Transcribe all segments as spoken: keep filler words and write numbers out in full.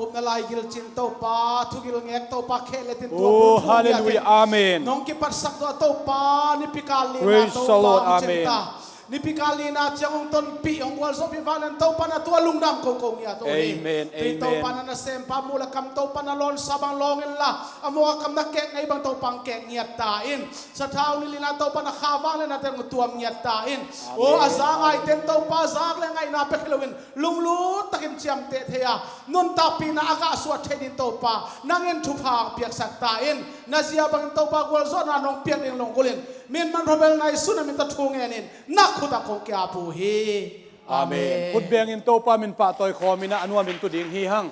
Upna lai gil cin Topa, thugil ngek Topa, kheh le tin tua Oh, hallelujah. Amen. Nong kipatsak tua Topa, nipi kal lina Praise Topa the Lord. Amen. Nipi kal lina ciang hong tonpih, hong gualzawhpih valen Topa na tua lungdam kongkong ngiat uh hi. Amen, amen. Topa na nasempa mu le kam Topa na lawnsa bang lawng inla, a mawk a kam na kek ngei bang Topa hong kek ngiat ta in. Sathau ni lina Topa na kha vang le na teng tuam ngiat ta in. Amen. Oh, a za ngai ten Topa zak le ngaihna pek hi loin, lunglut takin ciamteh thei a, nuntakpihna a gah suah thei din Topa, nangin thupha piaksak ta in, na zia bangin Topa gualzawhna nong piak ding lunggulhin, min man robel nai sun a min ta thu ngenin, na khut a kong kiap uh hi. Amen. Amen. Khut bengin Topa min pahtawi khawmin a nuamin tu ding hi hang.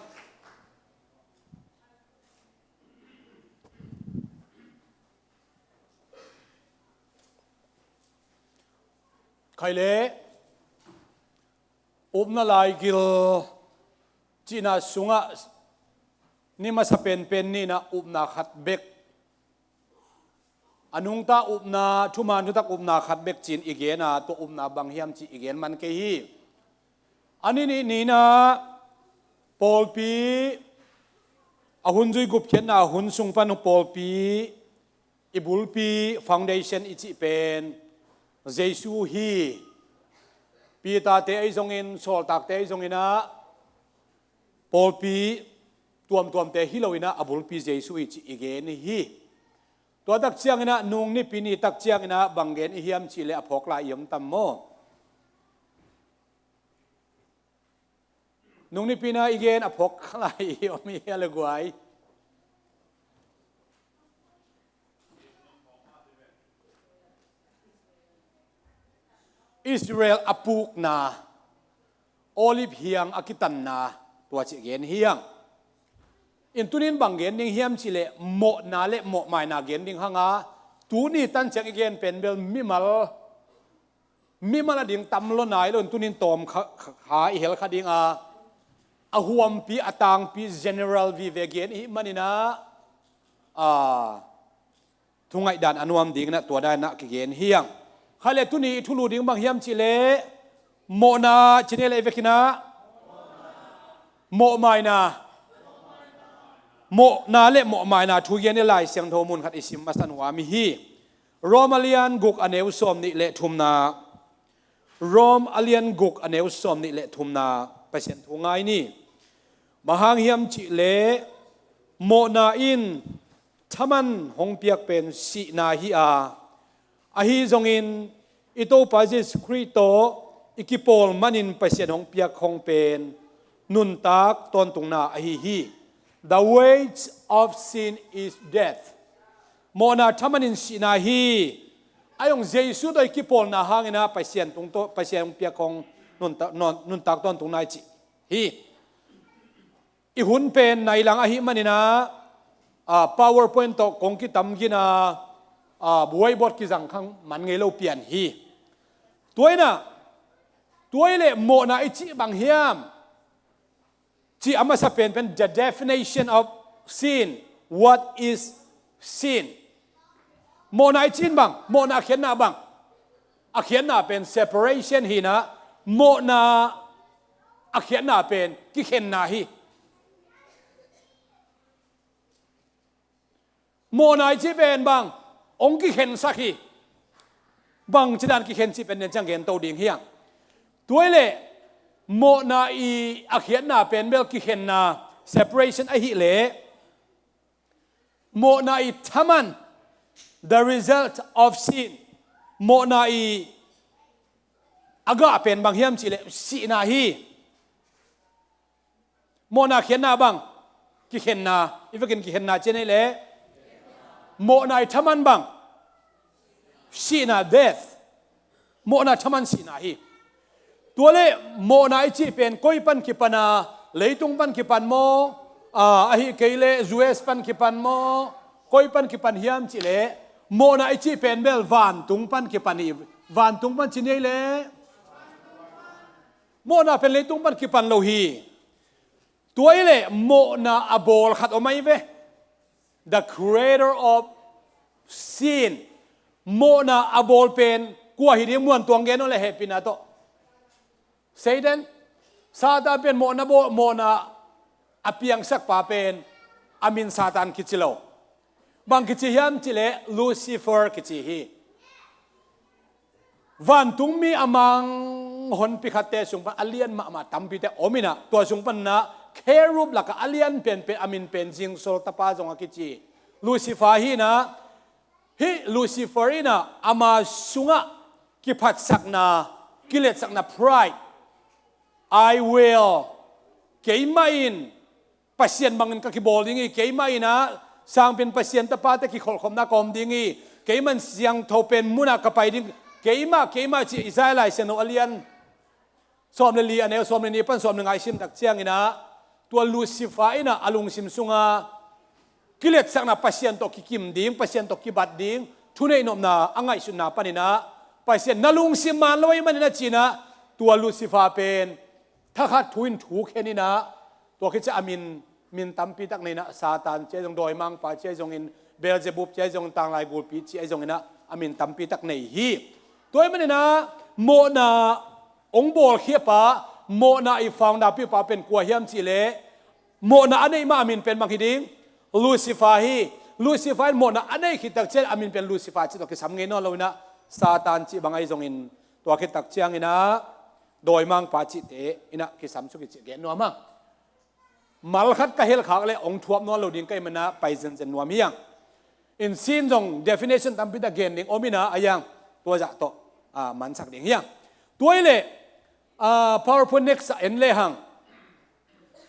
Khai le upna laigil cihna sungah ni masa penpen nihna upna khat bek, a nungta upna, thuman thutak upna khat bek ci-in i gen a, tua upna bang hiam cih i gen man kei hi. A ni nih nihna pawlpi, a hun zui gupkhiatna hun sung pan pawlpi i bulpi, foundation i cih pen Jesu hi. Peter-te ahi zongin, sawltakte ahi zongin ah, pawlpi tuamtuamte hi loin ah, a bulpi Jesu hi cih i gen hi. Tua tak ciangin ah, nung nipi ni tak ciangin ah, bang gen i hiam cih leh a phawk lai i om tam maw? Nung nipi na i gen a phawk lai i om hi a le guai. Israel a pukna, Olive hiang a kitanna, tua cih gen hiang. In tunin bang gen ding hiam cih leh mawhna le mawhmaina gen ding hang a, tuni tan ciang i gen pen bel mimal, mimal a ding tam lo nai lo in tunin tawm kha, kha, kha i hel kha ding a, a huampi, a tangpi, general vive gen i hih manin ah, a, thu ngaihdan a nuam dingin ah tua dan ah kigen hiang. Khai le tuni i thulu ding bang hiam cih leh mawhna ci ni leh i vekin ah mawhmaina, mawhna le mawhmaina thu gen i Lai Siangtho mun khat i sim masa nuam i hi. Rom a lian guk a neu sawm nih le thumna. Rom a lian guk a neu sawm nih le thumna Pasian thu ngai ni. Bang hang hiam cih leh mawhna in thaman hong piak pen sihna hi a, ahi zongin i Topa Jesu Khrih tawh i kipawl manin Pasian hong piak khong pen nuntak tawntungna ahi hi. The wage of sin is death. Mawhna thaman in sihna hi. Ahi zong Jesu tawh i kipawlna hangin ah Pasian tung tawh, Pasian hong piak khong nunta-, nun-, nuntak tawntungna i cih hi. I hun pen nai lang ahih manin ah, a, PowerPoint tawh kong kitam gin a, a, whiteboard kizang khang man ngei lo pian hi. Tua in ah, tua hi leh mawhna i cih bang hiam cih a masa penpen, the definition of sin. What is sin? Mawhna i cih in bang, mawhna a khiatna bang. A khiatna pen separation hi in ah, mawhna a khiatna pen kikhenna hi. Mawhna i cih pen bang, hong kikhensak hi. Bangci dan kikhen cih pen den ciang gen to ding hiang. Tua hi leh mawhna i a khiatna pen bel kikhenna, separation ahih leh mawhna i thaman, the result of sin. Mawhna i a gah pen bang hiam cih leh sihna hi. Mawhna khiatna bang, kikhenna, i vekin kikhenna ci ni leh. Mawhna i thaman bang, sihna, death. Mawhna thaman sihna hi. Tua leh mawhna i cih pen koi pan kipan a, leitung pan kipan maw, a, ahih kei leh U S pan kipan maw, koi pan kipan hiam cih leh, mawhna i cih pen bel vantung pan kipan hi, vantung pan ci ni leh. Mawhna pen leitung pan kipan lo hi. Tua hi leh mawhna a bawl khat om ahi ve. The creator of sin. Mawhna a bawl pen kua hi ding muan tuang gen aw le hehpihna tawh. Satan. Satan pen mawhna bawl, mawhna a piangsak pa pen a min Satan kici lo. Bang kici hiam cih leh Lucifer kici hi. Vantungmi a mang honpi khatte sung pan a lian mahmah tampite om in ah, tua sung pan in ah kherub lakah a lian penpen a min pen zingsol tapa zong a kici Lucifer hi in ah, hih Lucifer in ah ama sungah kiphatsakna, kiletsakna, pride, "I will, keimah in Pasian bangin ka kibawl ding hi, keimah in ah sangpen Pasian tapate kikholhkhopna ka om ding hi, keimah in siangtho pen munah ka pai ding, keimah, keimah," ci Isaiah Lai Siangtho a lian sawm le li, a neu sawm le nih pan sawm le nga i sim tak ciangin ah, tua Lucifer in ah a lungsim sunga kiletsakna, Pasian tawh kikim ding, Pasian tawh kibat ding thuneih nopna a ngaihsutna panin ah, Pasian na lungsim man lo ahih manin ah ci in ah, tua Lucifer pen thakhat thu in thu khen in ah, tua khit ciang a min, min tampi tak nei in ah, Satan ci ahi zong, dawimangpa ci ahi zongin, Beelzebub ci ahi zongin, tanglai gulpi ci ahi zongin ah, a min tampi tak nei hi. Tua ahih manin ah mawhna hong bawlkhiapa, mawhna i founder pipa pen kua hiam cih leh, mawhna a neih mah a min pen bang hi ding? Lucifer hi. Lucifer in mawhna a neih khit tak ciang a min pen Lucifer cih tawh kisam ngei nawn lo in ah, Satan cih bang ahi zongin, tua khit tak ciangin ah dawimangpa cihte in ah kisam suk hi cih gen nuam a. Mal khat ka helkhak leh hong thuap nawn lo ding ka hih manin ah pai zenzen nuam hi hang. In sin zong definition tampi tak gen ding om in ah, a hi hang, tua zah tawh, ah, mansak ding hi hang. Tua hi leh, ah, PowerPoint next ah en le hang.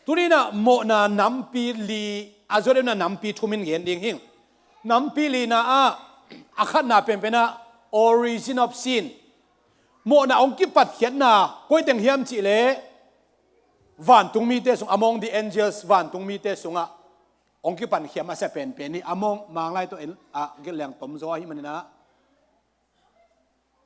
Tuni in ah mawhna nampi li, a zuat in ah nampi thum in gen ding hi hang. Nampi lina ah, a khatna penpen ah origin of sin. Mawhna hong kipatkhiatna koi teng hiam cih leh, vantungmite sung, among the angels, vantungmite sungah hong kipankhia masa penpen hi. Among, Manglai tawh en, ah, gelh leng tom zaw ahih manin ah,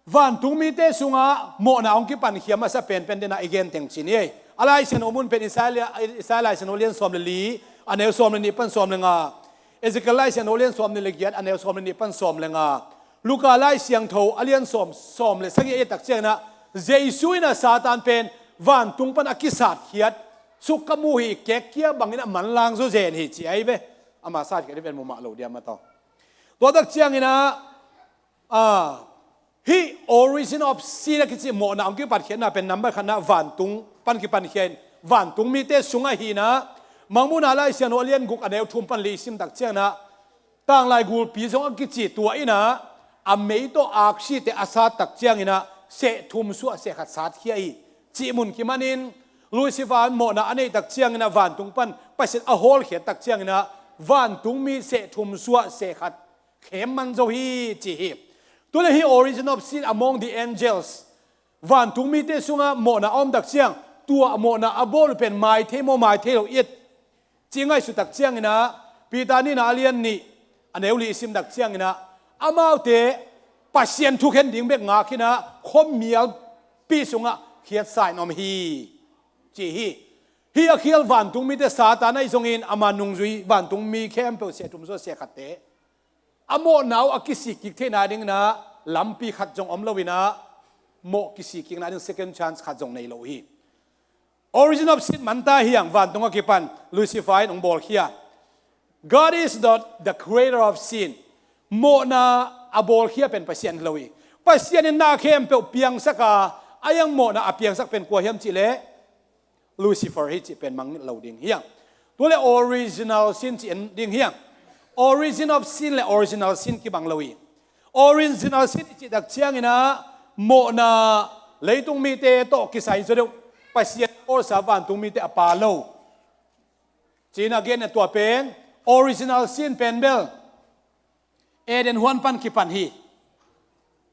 vantungmite sungah mawhna hong kipankhia masa penpen den ah i gen teng ci ni ei. A Lai Siangtho mun pen Isaiah, Isaiah Lai Siangtho lian sawm le li, a neu sawm le nih pan sawm le nga. Ezekiel Lai Siangtho lian sawm nih le giat, a neu sawm le nih pan sawm le nga. Luka Lai Siangtho a lian sawm, sawm le sagih a i et tak ciangin ah, Jesu in ah Satan pen vantung pan a kisatkhiat suk ka mu hi, kekkia bangin ah manlang zawzen hi ci ahi ve. Ama satkhiat hi pen mu mah lo diam a tawh. Tua tak ciangin ah, ah, hih origin of sin a kici mawhna hong kipatkhiatna pen number khatna vantung pan kipankhia in, vantungmite sungah hi in ah, Mangmuhna Lai Siangtho a lian guk a neu thum pan li i sim tak ciangin ah, tanglai gulpi zong a kici tua in ah, a mei tawh aksite a sat tak ciangin ah seh thum suah seh khat satkhia hi cih mun kimanin, Lucifer mawhna a neih tak ciangin ah vantung pan Pasian a hawlkhiat tak ciangin ah vantungmi seh thum suah seh khat khem man zo hi ci hi. Tua leh hih origin of sin among the angels, vantungmite sungah mawhna a om tak ciang, tua mawhna a bawl uh pen maithei maw, maithei lo i et cih ngaihsut tak ciangin ah, Peter nihna a lian nih a neu li i sim tak ciangin ah, amaute Pasian thukhen ding bek ngak hi in ah, khuamialpi sungah khiatsa in om hi ci hi. Hih a khial vantungmite, Satan ahi zongin ama nungzui vantungmi khempeuh seh thum suah seh khatte a mawhna uh a kisik kik theihna dingin ah lampi khat zong om lo in ah, mawh kisik kikna ding second chance khat zong nei lo hi. Origin of sin man ta hi hang, vantung a kipan Lucifer in hong bawlkhia. God is not the creator of sin. Mawhna a bawlkhia pen Pasian hi lo hi. Pasian in na khempeuh piangsak a, a hi hang mawhna a piangsak pen kua hiam cih leh, Lucifer hi cih pen mangngilh lo ding hi hang. Tua leh original sin cih en ding hi hang. Origin of sin leh original sin kibang lo hi. Original sin i cih tak ciangin ah, mawhna leitung mite tawh kisai zaw deuh, Pasian bawlsa vantung mite a pa lo ci-in a gen a, tua pen original sin pen bel Eden huan pan kipan hi.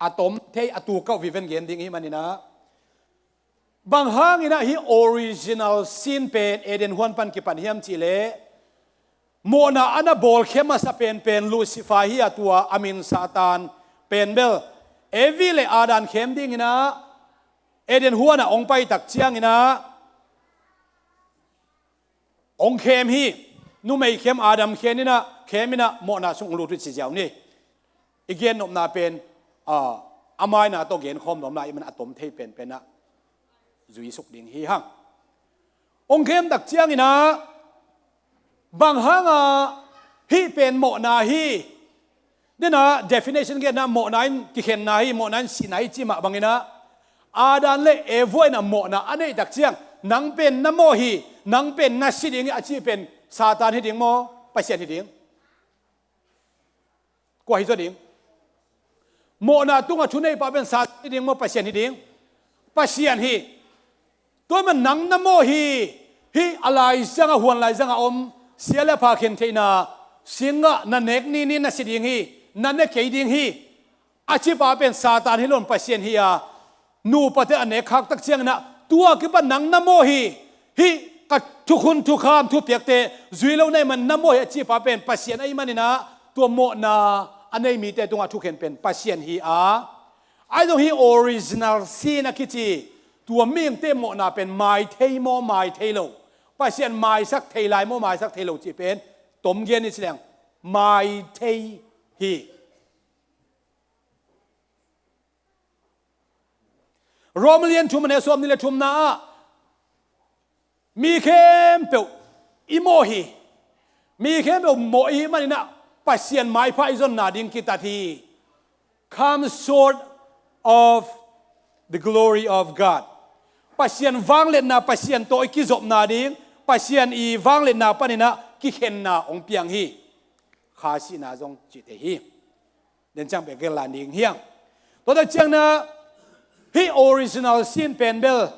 A tom thei, a tu kauh viven gen ding i hih manin ah, bang hangin ah hih original sin pen Eden huan pan kipan hiam cih leh, mawhna a na bawlkhia masa penpen Lucifer hi a, tua a min Satan pen bel Evi leh Adam khem dingin ah Eden huan ah hong pai tak ciangin ah hong khem hi. Numei khem, Adam khem in ah, khem in ah mawhna sung hong lut uh ci ziau ni. I gen nopna pen, ah, a maina tawh gen khawm nuam lai i hih manin a tom thei penpen ah zui suk ding hi hang. Hong khem tak ciangin ah, Bang hanga hih pen mawhna hi. Dena definition genna mawhna in kikhenna hi, mawhna in sihna hi ci mah banginah Adam le Eva inah mawhna a neihtak ciang nang pen na mawh hi, nang pen na si ding hi a ci pen Satan hi ding maw, Pasian hi ding? Kua hi zaw ding? Mawhna tungah thuneipa pen Satan hi ding maw, Pasian hi ding? Pasian hi. Tua man nang na mawh hi. Hih a laizangah, huan laizangah om sia le pha khen theihna singah na nek nini na si ding hi, na ne kei ding hi a cipa pen Satan hi lo in Pasian hi a, nupate a nek khaktak cianginah tua kipan nang na mawh hi. Hih ka thukhun thukham thupiakte zui lo na hih man na mawh hi a cipa pen Pasian ahih maninah tua mawhna a nei mite tungah thukhen pen Pasian hi a, ahi zong hih original sin a kici tua mihingte mawhna pen mai thei maw, mai thei lo, Pasian maisak thei lai maw, maisak thei lo cih pen tom gen i ci leng mai thei hi. Rom lian thum a neu sawm nih le thumna ah mi khempeuh i mawh hi. Mi khempeuh mawh i hih maninah Pasian maipha i zonna ding kitat hi. Come short of the glory of God. Pasian vangliatna, Pasian tawh i kizopna ding, Pasian i vangliatna paninah kikhenna hong piang hi. Kha sihna zong cihte hi. Den ciang bek gel lai ding hiam? Tua tak ciangna hih original sin pen bel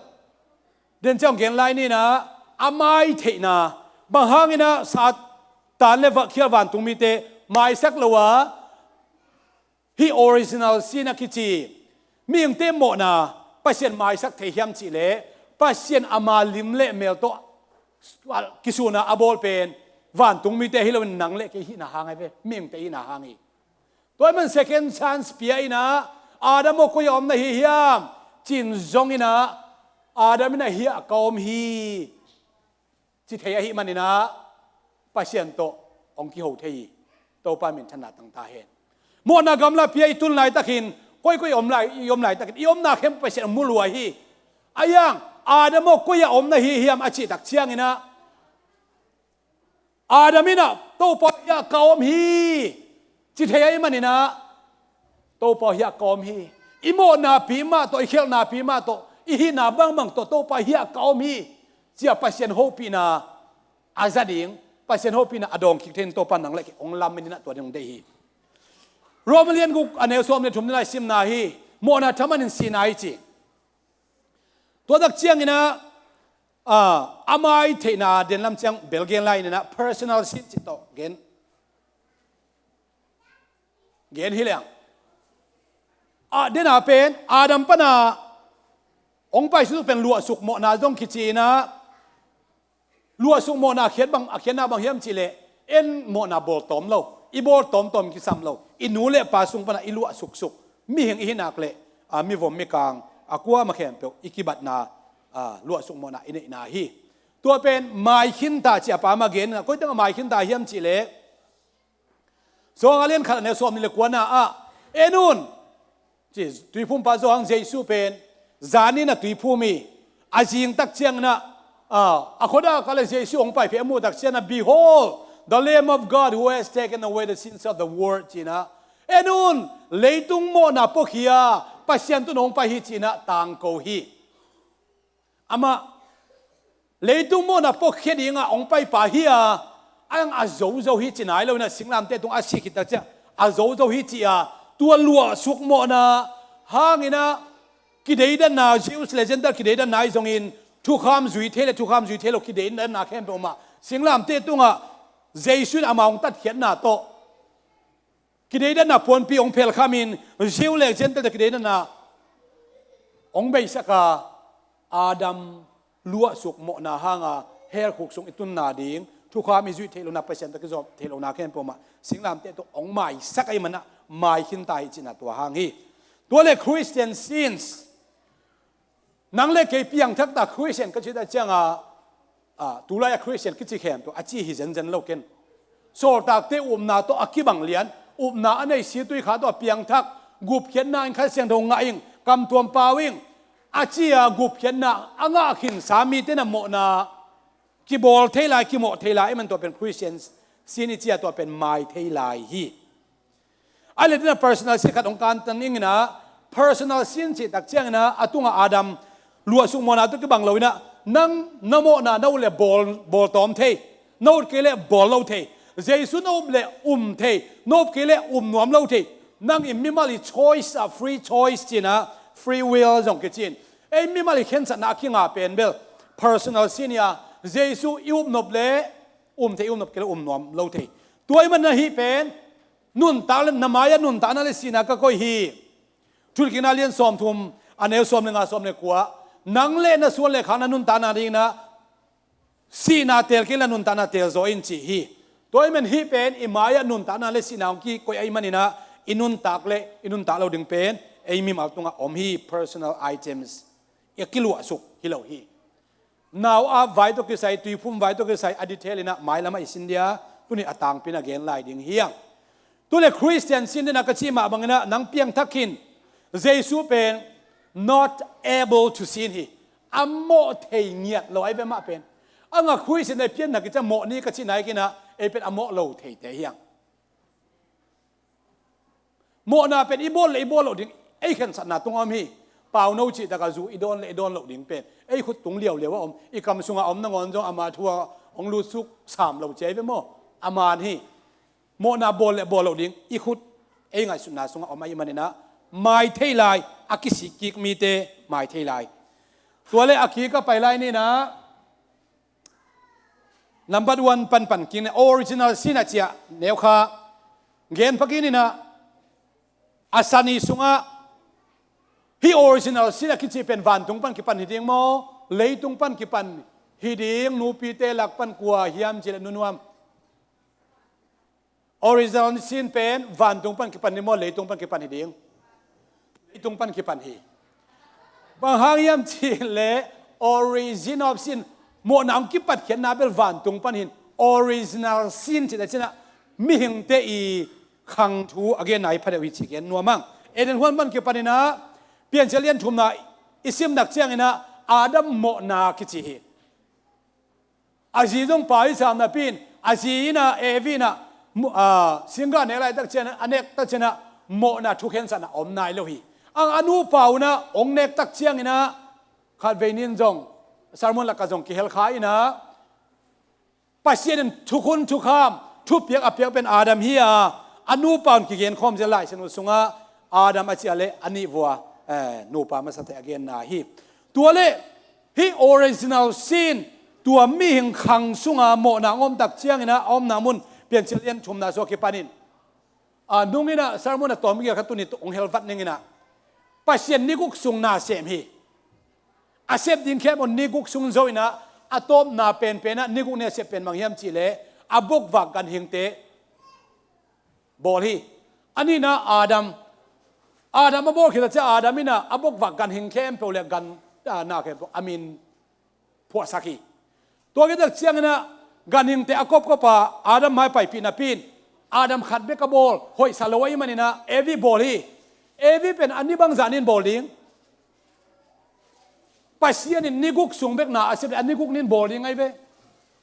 den ciang gen lai nina a mai theihna, bang hanginah Satan le khial vantungmite maisak lo a, hih original sin a kici mihingte mawhna Pasian maisak thei hiam cihleh Pasian ama lim le mel tawh kisuna a bawl pen vantungmite hi loin nang le kei hihna hang ahi ve, mihingte hihna hang hi. Tua ahih man second chance pia inah Adam aw koi a om na hi hiam cin zonginah Adam inah hiah ka om hi ci thei ahih maninah Pasian tawh hong kiho thei hi. Topa minthanna tang ta hen. Mawhna gamla pia i tun laitakin koikoi om lai, i om laitakin i omna khempeuh Pasian hong mu lua hi. A iang Adam aw koi a om na hi hiam a cihtak cianginah Adam inah Topa hiah ka om hi ci thei ahih maninah Topa hiah ka om hi. I mawhnapi mah tawh, i khialhnapi mah tawh, i hihna bangbang tawh Topa hiah ka om hi cia Pasian hopihna a za ding, Pasian hopihna a dawng kik thei in Topa nang le kei hong lam in inah tua ding hong deih hi. Rom lian guk a neu sawm le thum nilai simna hi. Mawhna thaman in sihna hi ci. Tua tak cianginah a mai theihna den lam ciang bel gen lai inah personal sin cih tawh gen. Gen hi leng a dena pen Adam pana hong pai suk pen luahsuk mawhna zong kici inah luahsuk mawhna a khiat bang, a khiatna bang hiam cihleh en mawhna bawl tawm lo, i bawl tawmtawm kisam lo, i nu le pa sung pana i luahsuksuk, mihing i hihnak le a mivom mikang a kuama khempeuh i kibatna a luahsuk mawhna i neihna hi. Tua pen maikhinta ci a pa mah gen inah koitang a maikhinta hiam cihleh Johan a lian khat a neu sawm nih le kuana ah en un ci, tuiphumpa Johan Jesu pen zan inah tuiphum hi. A zing tak cianginah a khuadak ah le Jesu hong pai phei a muh tak cianginah behold the Lamb of God who has taken away the sins of the world cinah en un leitung mawhna puakhia Pasian tun hong pai hi cinah tangko hi. Amah leitung mawhna puakhia dingah hong paipa hi a, a iang a zozo hi ci nai lo inah singlamteh tungah a sih khit tak ciang a zozo hi ci a, tua luahsuk mawhna hanginah kideidanna, Jews le Gentile kideidanna ahi zongin thukham zui thei le thukham zui thei lo kideidanna khempeuh mah singlamteh tungah Jesu in amah hong tatkhiatna tawh kideidanna puanpi hong phelkhamin Jew le Gentile kideidanna hong beisak a, Adam luahsuk mawhna hanga hell khuk sung i tunna ding, thukham i zuih theih lohna, Pasian tawh kizawh theih lohna khempeuh mah singlamteh tawh hong maisak ahih manah maikhinta hi cihna tua hang hi. Tua le Christian sins nang le kei piangthakta Christian ka cih tak cianga, a, tulai a Christian kici khempeuh a ci hi zenzen lo ken. Sawltakte upna tawh a kibang lian, upna a nei situi kha tawh a piangthak, gupkhiatna in Kha Siangtho ngah ing, kamtuam pau ing a ci a gupkhiatna a ngah khinsa mite na mawhna kibawl thei lai, kimawh thei lai, i man tua pen Christian sin i ci a, tua pen mai thei lai hi. A le dina personal sin khat hong kantan ing ina, personal sin cih tak ciang ina, a tunga Adam luahsuk mawhna tawh kibang lo ina, nang na mawhna na ut le bawl, bawl tawm thei, na ut kei le bawl lo thei. Jesu na up le um thei, na up kei le um nuam lo thei. Nang i mimal i choice a, free choice ci ina, free will zong kici in. Ei mimal i khensatna a kinga pen bel personal sin hi a, Jesu i up nop le um thei, i up nop kei le um nuam lo thei. Tua ahih manin hih pen nuntak le, na mai-ah nuntakna le sihna ka koih hi. Thuhilhkikna lian sawmthum, a neu sawm le nga, sawm le kua, nang le na suan le khak na nuntakna ding ina sihna teel kei inla nuntakna teel zaw in ci hi. Tua ahih manin hih pen i mai-ah nuntakna le sihna hong kikoih ahih manin ah, i nuntak le i nuntak lo ding pen ei mimal tungah om hi, personal items. I kiluahsuk hi lo hi. Nau-ap vai tawh kisai, tuiphum vai tawh kisai, a detail in ah mailam ah i sin dia, tuni a tangpi in ah gen lai ding hi hang. Tu le Christian sin ding a ka cih mah bangin ah nang piangthak khin, Jesu pen not able to sin hi. A mawh thei ngiat lo ahi ve mah pen. A ngah Christian ei pianthak khin ciang mawh ni ka cih nai kei in ah, ei pen a mawh lo theite hi hang. Mawhna pen i bawl le i bawl loh ding, ei khensatna tungah om hi. Pauno cih takah zu i dawn le i dawn loh ding pen ei khut tung liauliau a om. I kam sungah a om nangawn zong ama thu ah hong lutsuk sam lo ci ahi ve maw? A man hi. Mawhna bawl le bawl loh ding i khut, ei ngaihsutna sungah om ahih manin ah, mai thei lai, a kisik kik mite mai thei lai. Tua le a kik a pai lai ni in ah, number one pan pan kik ni, original sin a cih a neu khat gen pha kik ni in ah, a sani sungah hih original sin a kici pen vantung pan kipan hi ding maw, leitung pan kipan hi ding, nupite lak pan kua hiam cih leh nu Nuam? Original sin pen vantung pan kipan hi maw, leitung pan kipan hi ding? Leitung pan kipan hi. Bang hang hiam cih leh origin of sin, mawhna hong kipatkhiatna bel vantung pan hi in, original sin cih leh cih in ah mihingte i khang thu a genna hi pha deuh hi ci gen nuam hang. Eden huan pan kipan in ah, Piancil lian thumna i sim tak ciang in ah Adam mawhna kici hi. A zi zong pa hi sam napi in, a zi in ah, Evi in ah, mu-, a, singgah nek laitak ciang a, a nek tak ciang a, mawhna thukhensatna om nai lo hi. Ang a nupa un ah hong nek tak ciang in ah, khatvei ni in zong, sermon lakah zong kihel kha in ah, Pasian in thukhun thukham, thupiak a piak pen Adam hi a, a nupa un kigen khawm zel Lai Siangtho sungah, Adam a cih a leh a nih vua, eh, nupa masate a genna hi. Tua leh, hih original sin, tua mihing khang sunga mawhna hong om tak ciang in ah, a omna mun Piancil lian thumna sung a kipan in, a, nung in ah, sermon a tawm gel kha tuni tung hong hel vat ning in ah, Pasian ni guk sung na sem hi. A sep ding khempeuh ni guk sung zo in ah, a tawpna penpen ah ni guk ni a sep pen bang hiam cih leh, a bokvak ganhingte bawl hi. A nihna Adam. Adam a bawl khit a ciang Adam in ah a bokvak ganhing khempeuh le gan, a, na khempeuh a min phuahsak hi. Tua khit tak ciang in ah ganhingte a kopkop a Adam mai paipih napi in, Adam khat bek a bawl, hoihsa lo ahih manin ah Evi bawl hi. Evi pen a ni bangzah ni in bawl ding? Pasian in ni guk sung bek na a sep leh a ni guk ni in bawl ding ahi ve.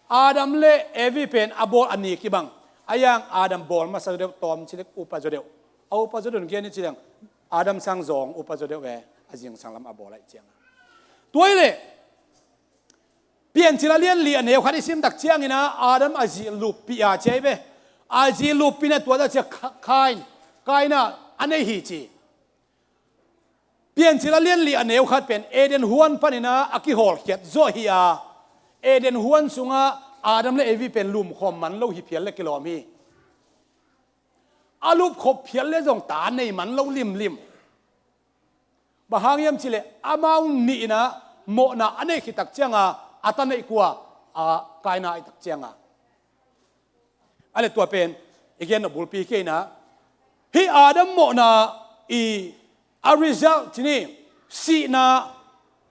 Adam le Evi pen a bawl a ni kibang. A yang Adam bawl masa zaw deuh, tawm ci leh upa zaw deuh. A upa zaw deuh in gen i ci leng, Adam sang zong upa zaw deuh e, a zingsang lam a bawl ahih ciang a. Tua hi leh, Piancil a lian li a neu khat i sim tak ciang in ah, Adam a zi luppih a ci ahi ve. A zi luppih in ah tua tak ciang Ka-, Kain, Kain a, a nei hi ci. Piancil a lian li a neu khat pen Eden huan pan in ah a kihawlkhiat zaw hi a, Eden huan sungah Adam le Evi pen lumkhawm man lo hi phial le kilawm hi. A lupkhop phial le zong ta nei man lo limlim. Bang hang hiam cih leh amau nih in ah mawhna a neih khit tak ciang a, a ta neih kua, a, Kain a ahih tak ciang a. A leh tua pen i gen nop bulpi kei in ah, hih Adam mawhna i a result ci ni, sihna,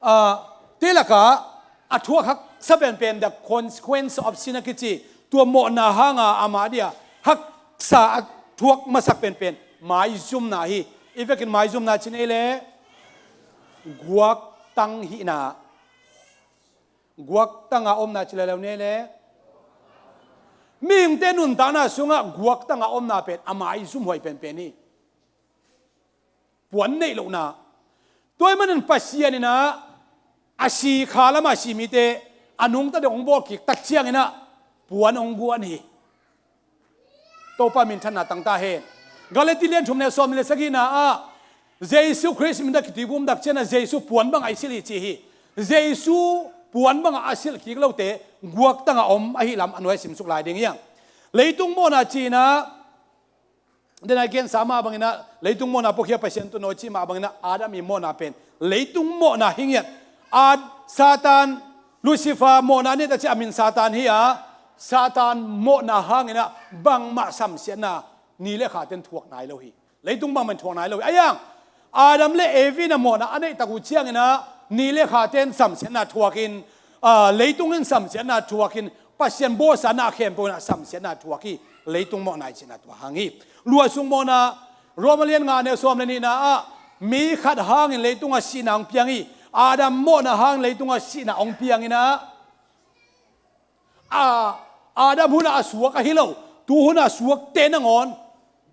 ah, te lakah a thuak haksa penpen, the consequence of sin a kici, tua mawhna hanga amah dia haksa a thuak masak penpen maizumna hi. I vekin maizumna ci ni leh guaktang hihna. Guaktanga omna ci leleu ne le. Mihingte nuntakna sungah guaktanga omna pen a maizum huai penpen hi. Puan neih lohna. Tua ahih manin Pasian in ah a si kha lamah a si mite a nungta deuh hong bawl kik tak ciangin ah puan hong guan hi. Topa minthanna tangta hen. Galati lian thum le sawm le sagihna ah Jesu Khrist min tawh kituiphum tak ciangin ah Jesu puan bangah i silh hi ci hi. Jesu puan bangah a silh kik lote guaktanga om ahih lam a nuai simsuk lai ding hi hang. Leitung mawhna ci-in ah, den a i gensa mah bangin ah leitung mawhna puakhia Pasian tuuno cih mah bangin ah Adam i mawhna pen leitung mawhna hi ngiat. A Satan, Lucifer mawhna a neih tak ciang a min Satan hi a, Satan mawhna hangin ah bangmah samsiatna ni le khate'n thuak nai lo hi. Leitung bangmah in thuak nai lo hi. Ahi hang Adam le Evi in ah mawhna a neih tak uh ciangin ah ni le khate'n samsiatna thuakin, aa, leitung in samsiatna thuakin, Pasian bawlsa na khempeuh in ah samsiatna thuak hi. Leitung mawhna i cihna tua hang hi. Luahsuk mawhna, Roma lian nga neu sawm le nihna ah mi khat hangin leitungah sihna hong piang hi. Adam mawhna hangin leitungah sihna hong piangin ah, a, Adam hunah a suak ahi lo, tu hunah a suakte nangawn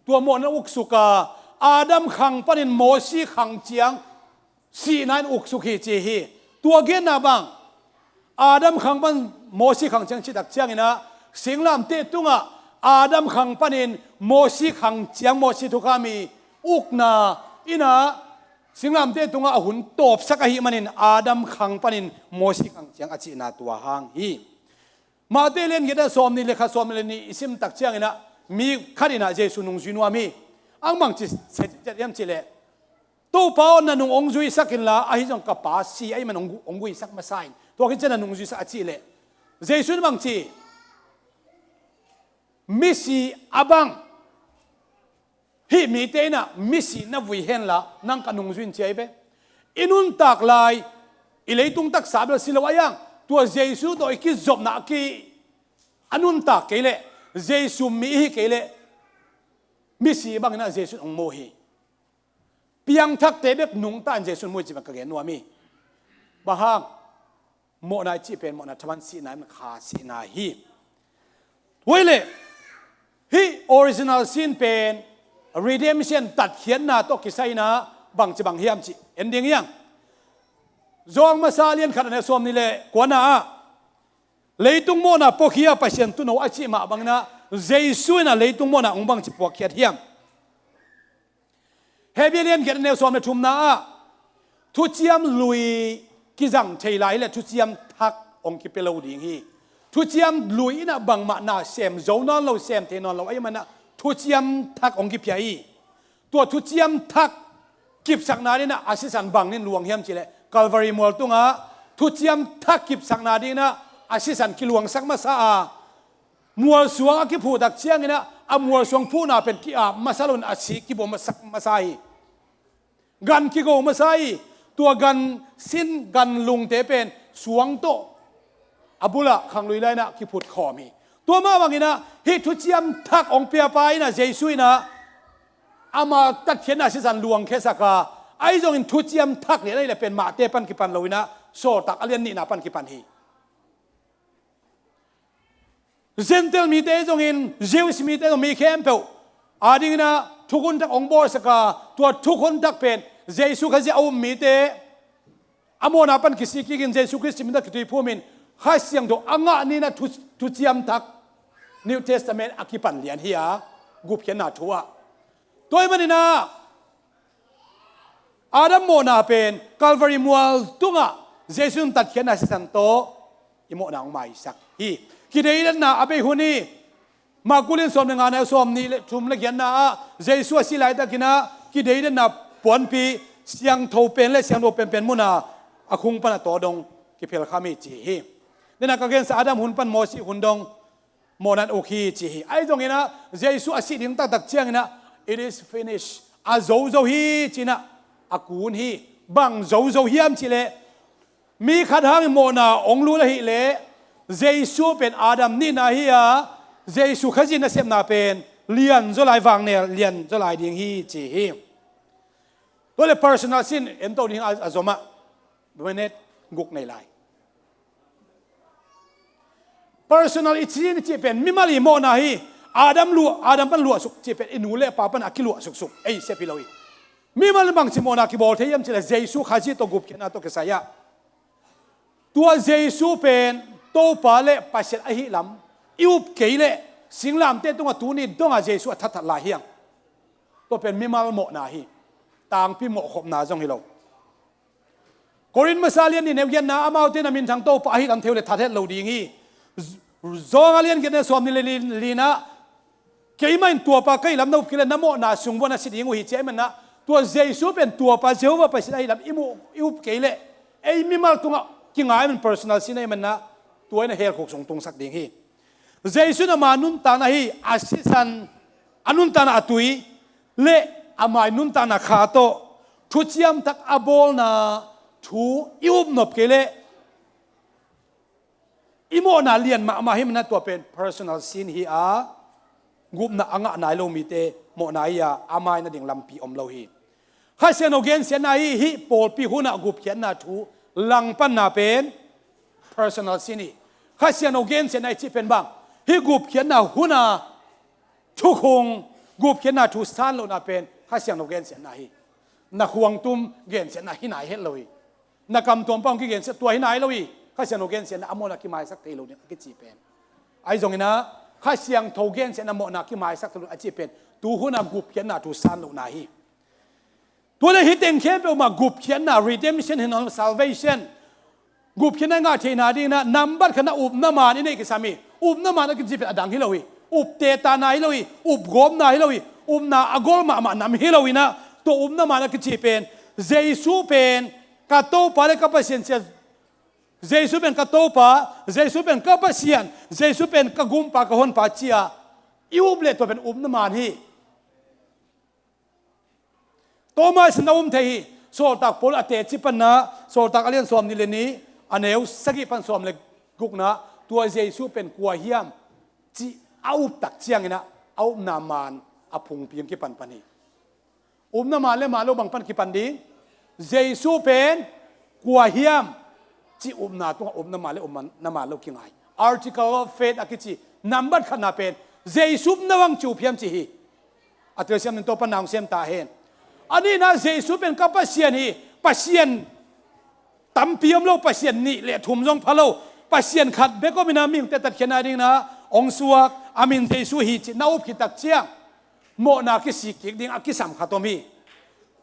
tua mawhna uksuk a, Adam khang panin Mosi khang ciang sihna in uksuk hi ci hi. Tua genna bang, Adam khang pan Mosi khang ciang cih tak ciangin ah singlamteh tungah Adam khang panin Mosi khang ciang Mosi thukham i ukna in ah singlamteh tungah a hun tawpsak ahih manin Adam khang panin Mosi khang ciang a cihna tua hang hi. Matthai lian giat ah sawm nih le khat, sawm nih le nih i sim tak ciangin ah mi khat in ah Jesu nungzui nuam hi. Ang bang ci, ci, ci, hiam cih leh, Topa aw, na nung hong zuisak inla, ahi zong ka pa si ahih man hong gu-, hong guisak masa in, tua khit ciang na nungzuisak a cih leh, Jesu in bang ci, misi a bang hih mite in ah misi na vui henla nang ka nungzui in ci ahi ve. I nuntak lai, i leitung taksa bel si lo ahi hang, tua Jesu tawh i kizopna a ki, a nuntak kei leh, Jesu mi i hi kei leh, misi bangin ah Jesu in hong mu hi. Piangthakte bek nungta in Jesu in mu hi cih bang ka gen nuam hi. Bang hang, mawhna i cih pen mawhna thaman sihna in kha sihna hi. Tua hi leh, hih original sin pen redemption, tatkhiatna tawh kisai in ah bangci bang hiam cih en ding hi hang. Johan masa lian khat a neu sawm nih le kuana ah, leitung mawhna puakhia Pasian tuuno a cih mah bangin ah Jesu in ah leitung mawhna hong bangci puakkhiat hiam. Hebru lian giat a neu sawm le thumna ah, thuciam lui kizang thei lai hi leh thuciam thak hong kipia lo ding hi. Thuciam lui in ah bangmah na sem zo nawn lo, sem thei nawn lo ahih man ah thuciam thak hong kipia hi. Tua thuciam thak kipsakna dingin ah a sisan bangin luang hiam cih leh, Calvary mual tungah thuciam thak kipsakna dingin ah a sisan kiluangsak masa a, mual suang a kiphuh tak ciangin ah a mual suang phuhna pen ki-ap masa loin a si kibawm masak masa hi. Gan kigo masa hi. Tua gan sin, gan lungte pen suang tawh a bulah khanglui lai-in ah kiphut khawm hi. Tua mah bangin ah hih thuciam thak hong piapa in ah Jesu in ah ama tatkhiatna sisan luangkhiasak a, ahi zongin thuciam thak lian ahih leh pen Matthai pan kipan loin ah Sawltak a lian nihna pan kipan hi. Gentile mite zongin, Jewish mite zong, mi khempeuh a dingin ah thukhun thak hong bawlsak a, tua thukhun thak pen Jesu Khazih a um mite a mawhna pan kisik kikin Jesu Khrist min tawh kituiphum in Kha Siangtho a ngah ni-in ah thu, thuciam thak New Testament a kipan lian hi a, gupkhiatna thu ah. Tua ahih manin ah Adam mawhna pen Calvary mual tungah Jesu in tatkhiatna sisan tawh i mawhna hong maisak hi. Kideidetna a bei hun hi. Marku lian sawm le nga neu sawm nih le thum le giatna ah Jesu a sih laitakin ah kideidetna puanpi siangtho pen le siangtho penpen mun ah a khung pan a tawdong kiphelkham hi ci hi. Den a ka gensa Adam hun pan Mosi hun dong mawhna in uk hi ci hi. Ahi zongin ah Jesu a sih ding taktak ciangin ah, "It is finished." A zo zo hi ci-in ah a kun hi. Bang zo zo hiam cih leh, mi khat hangin mawhna hong lut ahih leh Jesu pen Adam nihna hi a, Jesu Khazih nasepna pen lianzaw lai, vangnel lianzaw lai ding hi ci hi. Tua leh personal sin en to ding a, a zom ah minute guk nei lai. Personal i ci in i cih pen mimal i mawhna hi. Adam luah, Adam pan luahsuk cih pen i nu le pa pan a kiluahsuksuk ei sep hi lo hi. Mimal in bangci mawhna kibawl thei hiam cih leh Jesu Khazih tawh gupkhiatna tawh kisai ah, tua Jesu pen Topa le Pasian ahi lam i up kei leh singlamteh tungah tuni dongah Jesu a thatthat lai hiam? Tua pen mimal mawhna hi. Tangpi mawhkhopna zong hi lo. Korin masa lian nih neu giatna, amaute na minthang Topa ahi lam thei uh leh that het lo ding hi. Zawng a lian giatna sawm nih le li, lina, keimah in tuapa ka hih lam na up kei leh na mawhna sung vuah na si ding uh hi ci ahih manin ah, tua Jesu pen tuapa Jehovah Pasian ahi lam i mu, i up kei leh ei mimal tungah kingai man personal sin ahih manin ah, tua in a hell khuk sung tungsak ding hi. Jesu in ama nuntakna hi, a sisan, a nuntakna a tui le ama i nuntakna kha tawh thuciam tak a bawlna thu i upnop kei leh i mawhna lian mahmah hi manin ah, tua pen personal sin hi a, gupna a ngah nai lo mite mawhna hi a, a mai nading lampi om lo hi. Kha Siangtho gensiatna hi. Hih pawlpi hunah gupkhiatna thu langpanna pen personal sin hi. Kha Siangtho gensiatna i cih pen bang, hih gupkhiatna hunah thukhun gupkhiatna thu san lohna pen Kha Siangtho gensiatna hi. Na khuangtum gensiatna hi nai het lo hi. Na kamtuam pan hong kigensiat tua hi nai lo hi. Kha Siangtho gensiatna a mawhna kimaisak thei lo ding a kici pen, ahi zongin ah, Kha Siangtho gensiatna mawhna kimaisak thei lo a cih pen tu hunah gupkhiatna thu san lohna hi. Tua leh hih teng khempeuh mah gupkhiatna, redemption hi nawn lo, salvation, gupkhiatna i ngah theihna dingin ah nambat khatna upna maan i neih kisam hi. Upna maan a kici pen a dang hi lo hi. Upte tana hi lo hi. Upgawpna hi lo hi. Upna a gol mahmah nam hi lo in ah, tua upna maan a kici pen Jesu pen ka Topa le ka Pasian ci a, Jesu pen ka Topa, Jesu pen ka Pasian, Jesu pen ka Gumpa, ka Honpa ci a i up leh tua pen upna maan hi. Thomas in a um thei hi. Sawltak Paul a teci panna, Sawltak a lian sawm nih le nih, a neu sagih pan sawm le gukna, tua Jesu pen kua hiam cih a up tak ciangin ah, a upna maan a phungpi hong kipanpan hi. Upna maan le maan lo bang pan kipan ding? Jesu pen kua hiam cih upna tungah upna maan le upna maan lo kingai. Article of faith a kici nambat khatna pen Jesu upna bang ci up hiam cih hi. A telsiam ning, Topa nang sem ta hen. A nihna, Jesu pen ka Pasian hi. Pasian tampi om lo, Pasian nih le thum zong pha lo. Pasian khat bek om in ah mihingte tatkhiatna dingin ah hong suak, a min Jesu hi cih na up khit tak ciang mawhna kisik kik ding a kisam khat om hi.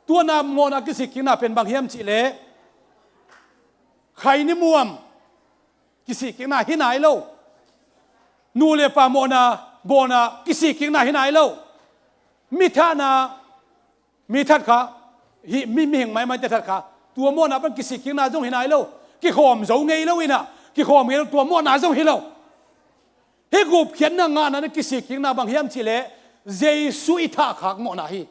Tua na mawhna kisik kikna pen bang hiam cih leh, khaini muam kisik kikna hi nai lo. Nu le pa mawhna bawlna kisik kikna hi nai lo. Mi thahna, mi that kha, hih mi, mihing maimaite that kha, tua mawhna pan kisik kikna zong hi nai lo. Kikhawm zo ngei lo in ah, kikhawm ngei lo, tua mawhna zong hi lo. Hih gupkhiatna ngahna na kisik kikna bang hiam cih leh Jesu i thahkhak mawhna hi.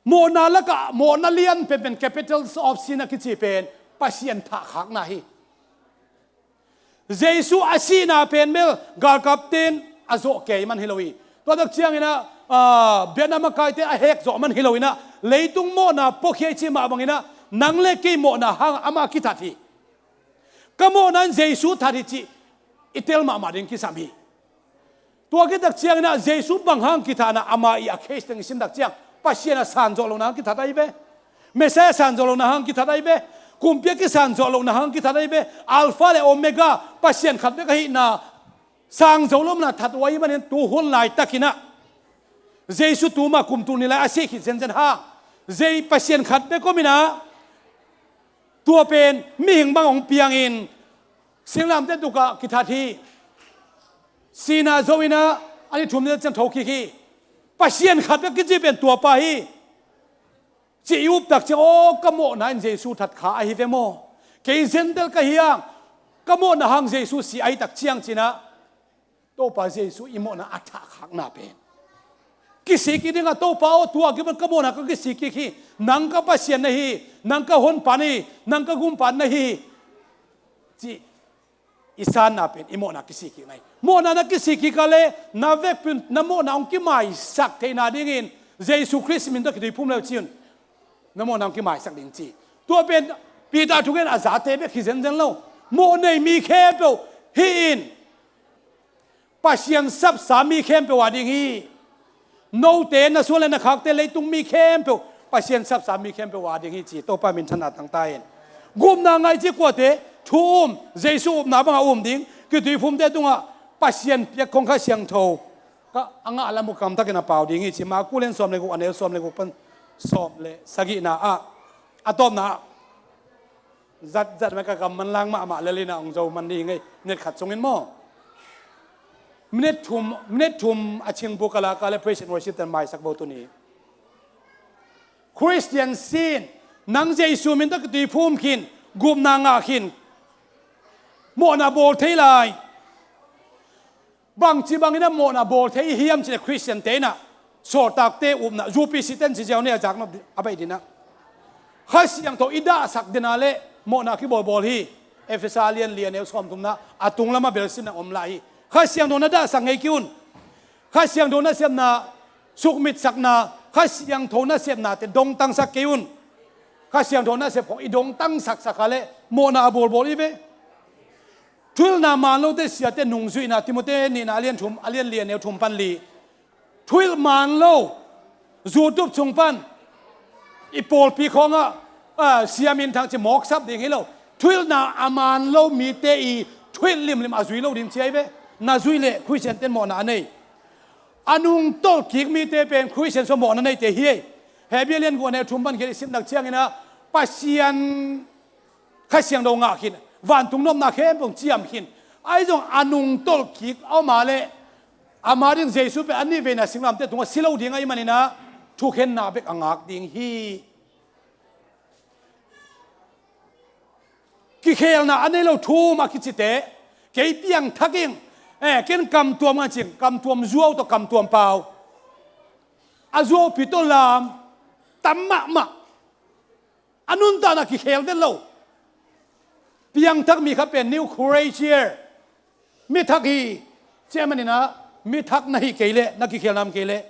Mawhna lakah mawhna lian penpen, capitals of sin a kici pen Pasian thahkhakna hi. Jesu a sihna pen bel galkapte in a zawh kei man hi lo hi. Tua tak ciangin ah, ah, biakna makaite a hek zawh man hi lo in ah, leitung mawhna puakhia i cih mah bangin ah, nang le kei mawhna hangah amah kithat hi. Ka mawhna in Jesu that hi cih i tel mahmah ding kisam hi. Tua khit tak ciangin ah Jesu bang hang kithat na, ama i a case teng i sim tak ciang, Pasian a san zawh lohna hang kithat ahi ve. Messiah san zawh lohna hang kithat ahi ve. Kumpi a kisan zawh lohna hang kithat ahi ve. Alpha le Omega, Pasian khat bek ahihna sang zo lo man a that uh ahih manin tu hun laitakin ah Jesu tuma kum tul nih lai a sih khit zenzen hang, Jesu Pasian khat bek om in ah, tua pen mihing bang hong piangin singlamteh tukah kithat hi. Sihna zo in ah, a ni thum ni ciang thokik hi. Pasian khat bek kici pen tuapa hi. Cih i up tak ciang, aw, ka mawhna in Jesu that kha ahi ve maw? Kei Gentile ka hi hang, ka mawhna hang Jesu si ahi tak ciang ci-in ah, Topa Jesu i mawhna a thahkhakna pen kisik kik ding a, Topa aw, tua kipan ka mawhna ka kisik kik hi. Nang ka Pasian na hi, nang ka Honpa na hi, nang ka Gumpa na hi, cih i sanna pen i mawhna kisik kik na hi. Mawhna na kisik kik a leh na vekpi-in na mawhna hong kimaisak theihna dingin Jesu Khrist min tawh kituiphum le uh ci un. Na mawhna hong kimaisak ding ci. Tua pen Peter thugen a zate bek hi zenzen lo. Mawhnei mi khempeuh hih in Pasian sapsa mi khempeuh a ding hi. Note, na suan le na khakte, leitung mi khempeuh Pasian sapsa mi khempeuh a ding hi ci Topa minthanna tangta in. Gupna ngah i cih kuate, thu um, Jesu upna bangah um ding, kituiphumte tungah Pasian piak khong Kha Siangtho ka a ngah lam uh kamtakin a pau ding hi ci. Marku lian sawm le guk, a neu sawm le guk pan sawm le sagihna ah, a tawpna ah, zat zat mah ka kam manlang mahmah lel in a hong zo man ding hi. Minit khat sungin maw, minit thum, minit thum a chingbuk a lak a leh praise and worship ten maisak bo tuni. Christian sin, nang Jesu min tawh kituiphum khin, gupna ngah khin, mawhna bawl thei lai. Bangci bangin a mawhna bawl thei hiam cih leh Christian te in a, sawltakte upna, U P C ten ci ziau ni a zaknop a baih ding a, Kha Siangtho i dahsak ding a leh mawhna kibawlbawl hi. Efesa lian li, a neu sawmthumna a tung lamah belsimna om lai hi. Kha Siangtho na dahsak ngei kei un. Kha Siangtho nasepna, sukmitsakna, Kha Siangtho nasepnate dongtangsak kei un. Kha Siangtho nasep khong i dongtangsaksak a leh mawhna a bawlbawl hi ve. Thuhilhna man lote siate nungzuihna, Timote nihna a lian thum, a lian li, a neu thum pan li. Thuhilh man lo, zu tup sung pan i pawlpi khawngah, a, sia minthang ci mawksap ding hi lo. Thuhilhna a man lo mite i thuhilh limlim a zui lo ding ci ahi ve. Na zuih leh Christian ten mawhna a nei. A nungtolh kik mite pen Christian sung mawhna neite hi ei. Hebru lian guk, a neu thum pan khin i sim nak ciangin a, Pasian Kha Siangtho ngah khin, vantung nopna khempeuh ciam khin. Ahi zong a nungtolh kik a om a leh, ama ding Jesu pen a nih veina singlamteh tungah si lo ding ahih manin a, thukhenna bek a ngak ding hi. Kikhelna a nei lo thu um a kicite, kei piangthak ing, eh, ken kamtuam ngan cing, kamtuam zuau tawh kamtuam pau, a zuaupi tawh lam tam mahmah. A nuntakna kikhel vet lo. Piangthak mi kha pen new creature, mi thak hi. Cia manin a, mi thak na hih kei leh, na kikhelna om kei leh,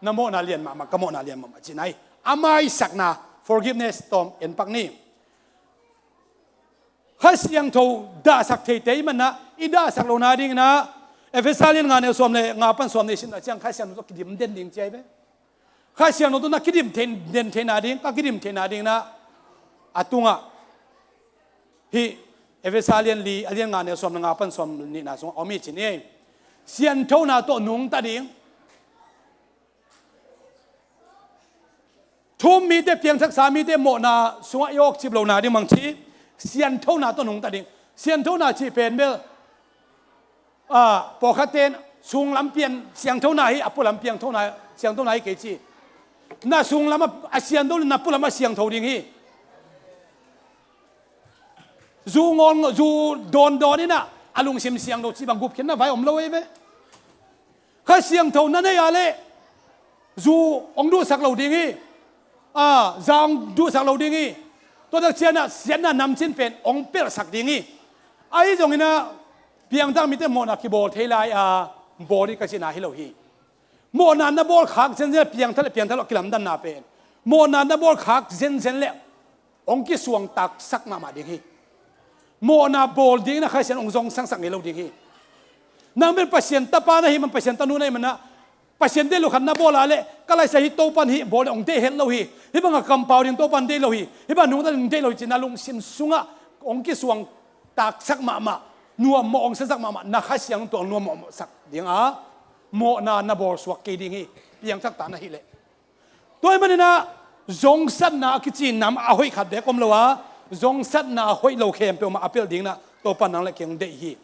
na mawhna lian mahmah, ka mawhna lian mahmah cihna hi. A maisakna, forgiveness tawm en pak ni. Kha Siangtho dahsak theite i hih manin a, i dahsak lohna dingin a, Efesa lian nga, neu sawm le nga pan sawm nih i simna ciang Kha Siangtho tawh kidim den ding ci ahi ve. Kha Siangtho tawh na kidim thei, den theihna ding, ka kidim theihna dingin a, a tungah hih Efesa lian li, a lian nga, neu sawm le nga pan sawm nihna sungah om hi ci ni. Sianthona tawh nungta ding. Thu um mite, piangthaksa mite mawhna sungah i awkcip lohna ding bang ci, sianthona tawh nungta ding. Sianthona cih pen bel, a, pawlkhatte in sunglam pian siangthona hi, a pualam piangthona, siangthona hi kei ci. Na sunglam a, a siangtho leh na pualam a siangtho ding hi. Zu ngawn, zu dawndawn in a, a lungsim siangtho cih bang gupkhiatna vai om lo ei ve. Kha Siangtho na nei a leh zu hong duhsak lo ding hi. A, za hong duhsak lo ding hi. Tua tak ciangin a siatna namcin pen hong pelhsak ding hi. Ahi zongin a, piangthak mite mawhna kibawl thei lai a, bawl hi ka cihna hi lo hi. Mawhna na bawl khak zenzen, piangthak le piangthak lo kilamdanna pen, mawhna na bawl khak zenzen leh hong kisuangtaksak mahmah ding hi. Mawhna bawl dingin a Kha Siangtho hong zongsangsak ngei lo ding hi. Nang pen Pasian tapa na hih man, Pasian tanu na hih man a, Pasian deih loh khat na bawl a leh, ka laisa hi, Topan hih bawl leh hong deih het lo hi. Hih bangah kampau ding Topan deih lo hi. Hih bangah nungta ding deih lo hi ci-in a lungsim sungah hong kisuangtaksak mahmah, nuammawh hong sasak mahmah, na Kha Siangtho tua nuammawhsak ding a, mawhna na bawlsuak kei ding hi. Piangthak ta na hih leh. Tua ahih manin a, zongsatna a kici nam a hoih khat bek om lo a, zongsatna a hoih lo khempeuh mah a pelh dingin a, Topa nang le kei hong deih hi.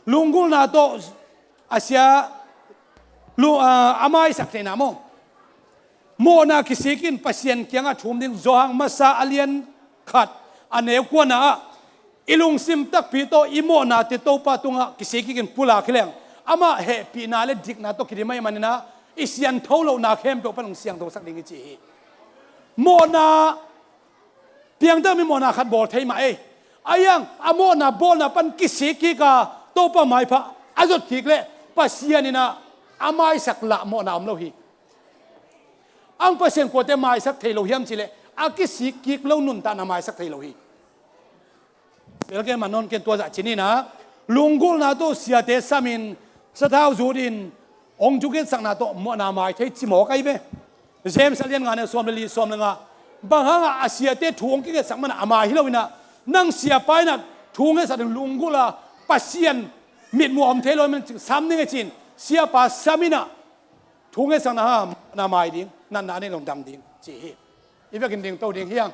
Lunggulhna tawh a sia, lu-, a, a maisak theihna maw. Mawhna kisik in Pasian kiangah thum ding. Johan masa a lian khat, a neu kuana ah, i lungsim takpi tawh i mawhnate Topa tungah kisik kik in pulak hi leng, amah hehpihna le dikna tawh kidim ahih manin a, i siangtho lohna khempeuh pan hong siangthosak ding hi ci hi. Mawhna, piangthak mi mawhna khat bawl thei mah ei. Ahi hang a mawhna bawlna pan kisik kik a, Topa maipha a zot kik leh, Pasian in a, a maisak lah mawhna om lo hi. Ang Pasian kuate maisak thei lo hiam cih leh, a kisik kik lo nuntakna maisak thei lo hi. Bel ken man nawn ken tua zah ci ni na. Lunggulhna tawh siate samin sathau zutin hong zuk etsakna tawh mawhna mai thei ci mawk ahi ve. James a lian nga, neu sawm le li, sawm le nga. Bang hangah a siate thu hong kingetsak manah ama hi lo inah, nang siapa inah thu hong ngetsak ding lunggulh a, Pasian mitmuh a om thei lo ahih manin sam ning e ci-in siapa sam inah thu hong ngetsakna hangah na mai ding, natna a nei lo dam ding ci hi. I vekin ding to ding hi hang.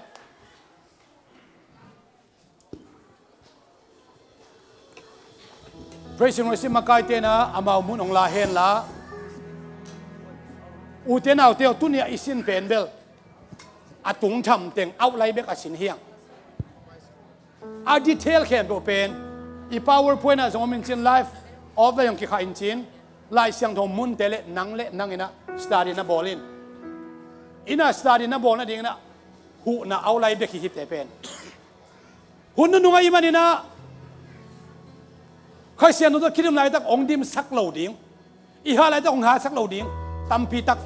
Praise and worship makaite na amau mun hong la hen la. Ute naute aw, tuni-ah i sin pen bel a tung tham teng outline bek a sin hi hang. A detail khempeuh pen i PowerPoint ah zong om in cin, live off la zong kikhah in cin, Lai Siangtho munte le nang le nang inah study na bawl in. Inah study na bawl nading inah huhna outline bek hi hite pen. Hun nunung ahih maninah Kha Siangtho tawh kidim laitak hong dimsak lo ding, i hat laitak hong hatsak lo ding tampi tak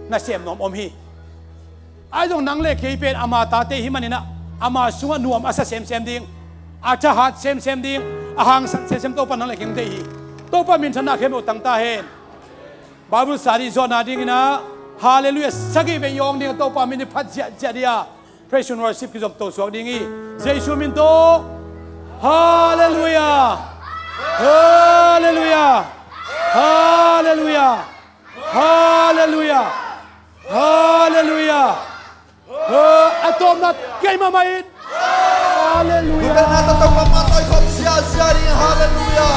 nasem nuam om hi. Ahi zong nang le kei pen ama tate hi maninah ama sungah nuam a sa semsem ding, a thahat semsem ding, a hangsan semsem Topa nang le kei hong deih hi. Topa minthanna khempeuh tang ta hen. Bible study zawhna dinginah Halleluiah sagih vei i awng ding a, Topa min i phat ziahziah ding a, praise and worship kizom to suak ding hi. Jesu min tawh. Halleluiah. Halleluiah. Halleluiah. Halleluiah. Halleluiah. A tawpna keimah mah in. Halleluiah. Halleluiah.